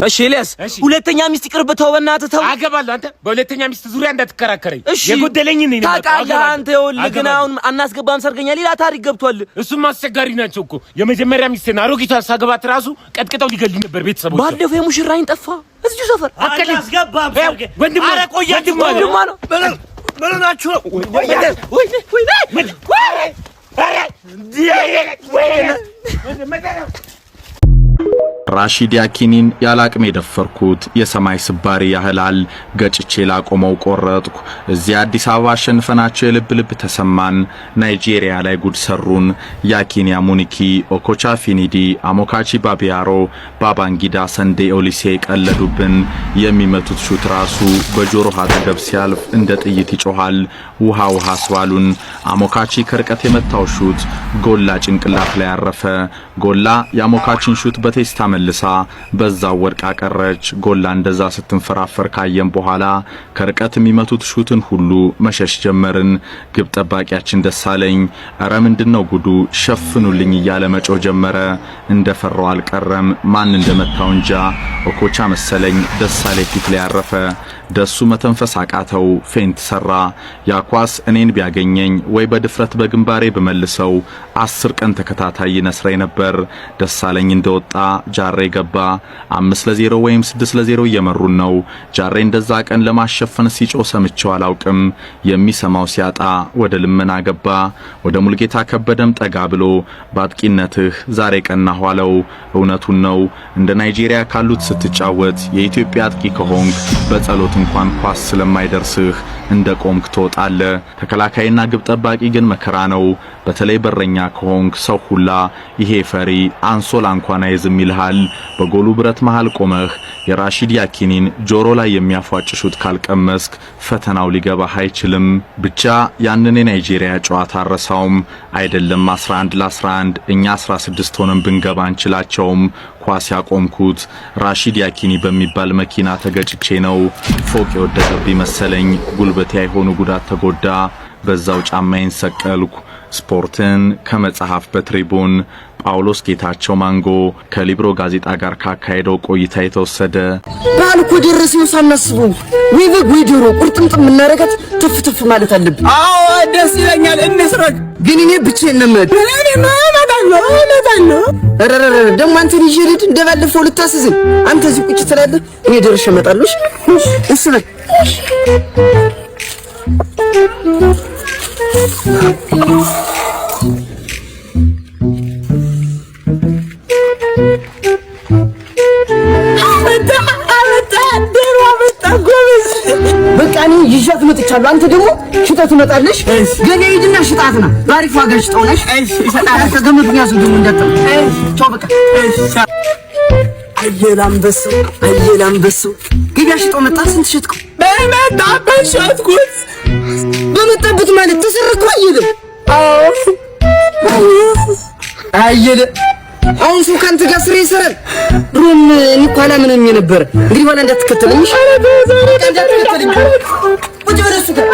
እሺ ኤልያስ፣ ሁለተኛ ሚስት ይቅርብህ፣ ተው በእናትህ ተው። አገባለሁ። አንተ በሁለተኛ ሚስት ዙሪያ እንዳትከራከረኝ። እሺ የጎደለኝ እኔ ነኝ። ታውቃለህ አንተ። ይኸውልህ ግን አሁን አናስገባም ሰርገኛ፣ ሌላ ታሪክ ገብቷል። እሱም አስቸጋሪ ናቸው እኮ። የመጀመሪያ ሚስቴን አሮጊቷን ሳገባት ራሱ ቀጥቅጠው ሊገሉኝ ነበር ቤተሰቦቿ። ባለፈው የሙሽራኝ ጠፋ እዚሁ ሰፈር። አናስገባም ሰርገ ወንድሟ ኧረ ቆያችሁ። ወንድሟ ነው። ምን ሆናችሁ ነው? ራሺድ ያኪኒን ያላቅሜ የደፈርኩት የሰማይ ስባሪ ያህላል ገጭቼ ላቆመው ቆረጥኩ። እዚያ አዲስ አበባ አሸንፈናቸው የልብ ልብ ተሰማን። ናይጄሪያ ላይ ጉድ ሰሩን። ያኪኒ አሙኒኪ፣ ኦኮቻ ፊኒዲ፣ አሞካቺ ባቢያሮ፣ ባባንጊዳ ሰንዴ ኦሊሴ ቀለዱብን። የሚመቱት shoot ራሱ በጆሮ አጠገብ ሲያልፍ እንደ ጥይት ይጮሃል። ውሃ ውሃ አስባሉን። አሞካቺ ከርቀት የመታው shoot ጎላ ጭንቅላት ላይ ያረፈ። ጎላ የአሞካቺን shoot በቴስታ መልሳ በዛው ወድቃ ቀረች። ጎላ እንደዛ ስትንፈራፈር ካየን በኋላ ከርቀት የሚመቱት shoot ን ሁሉ መሸሽ ጀመርን። ግብ ጠባቂያችን ደሳለኝ እረ ምንድነው ጉዱ ሸፍኑልኝ እያለ መጮህ ጀመረ። እንደፈራው አልቀረም። ማን እንደመታው እንጃ፣ ኦኮቻ መሰለኝ ደሳለኝ ፊት ላይ ያረፈ። ደሱ መተንፈስ አቃተው፣ faint ሰራ። ያ ኳስ እኔን ቢያገኘኝ ወይ በድፍረት በግንባሬ ብመልሰው 10 ቀን ተከታታይ ይነስረኝ ነበር። ደሳለኝ እንደወጣ ጃሬ ገባ። 5-0 ወይም 6-0 እየመሩን ነው። ጃሬ እንደዛ ቀን ለማሸፈን ሲጮህ ሰምቼው አላውቅም። የሚሰማው ሲያጣ ወደ ልመና ገባ። ወደ ሙልጌታ ከበደም ጠጋ ብሎ በአጥቂነትህ ዛሬ ቀናሁ አለው። እውነቱን ነው። እንደ ናይጄሪያ ካሉት ስትጫወት የኢትዮጵያ አጥቂ ከሆንክ በጸሎት እንኳን ኳስ ስለማይደርስህ እንደ ቆምክ ትወጣለህ። ተከላካይና ግብ ጠባቂ ግን መከራ ነው። በተለይ በረኛ ከሆንክ ሰው ሁላ ይሄ ፈሪ አንሶላ እንኳን አይዝም ይልሃል። በጎሉ ብረት መሃል ቆመህ የራሺድ ያኪኒን ጆሮ ላይ የሚያፏጭ shoot ካልቀመስክ ፈተናው ሊገባህ አይችልም። ብቻ ያንን የናይጄሪያ ጨዋታ አረሳውም። አይደለም 11 ለ11 እኛ 16 ሆነን ብንገባ አንችላቸውም። ኳስ ያቆምኩት ራሺድ ያኪኒ በሚባል መኪና ተገጭቼ ነው። ፎቅ የወደቀብኝ መሰለኝ። ጉልበቴ አይሆኑ ጉዳት ተጎዳ። በዛው ጫማዬን ሰቀልኩ። ስፖርትን ከመጽሐፍ በትሪቡን ጳውሎስ ጌታቸው ማንጎ ከሊብሮ ጋዜጣ ጋር ካካሄደው ቆይታ የተወሰደ። በዓል እኮ ደረሰው ሳናስበው። ወይ በግ ወይ ዶሮ ቁርጥምጥም የምናረጋት ተፍ ተፍ ማለት አለብን። አዎ ደስ ይለኛል፣ እንስረግ። ግን እኔ ብቻዬን ነው የምሄድ። እኔማ እመጣለሁ እመጣለሁ። ኧረ ኧረ ደግሞ አንተን ይዤ ልሂድ? እንደባለፈው ልታስይዘኝ? አንተ እዚህ ቁጭ ትላለህ፣ እኔ ደርሼ እመጣለሁ። እሺ እሺ በል። አመጣ አመጣ ዶሮ አመጣ ጎበዝ። በቃ እኔ ይዣት መጥቻለሁ። አንተ ደግሞ ሽጠህ ትመጣለሽ። ገበያ ሂድና ሽጣት ና። በአሪፍ ዋጋ ሽጠው ነሽ። እሺ እሸጣለሁ። ከገመዱን ያዘው ደግሞ እንዳትጠል። ቻው በቃ። አየለ አንበሳው፣ አየለ አንበሳው ገበያ ሽጦ መጣ። ስንት ሸጥከው? በመጣበት ሸጥኩት። በመጣበት ማለት ተሰረኩ። አየለ አየለ አሁን ሰው ከአንተ ጋር ስራ ይሰራል። ድሮም እኔ እኮ አላምንም የነበረ። እንግዲህ ኋላ እንዳትከተለኝ እሺ? እንዳትከተለኝ። ቁጭ በል እሱ ጋር።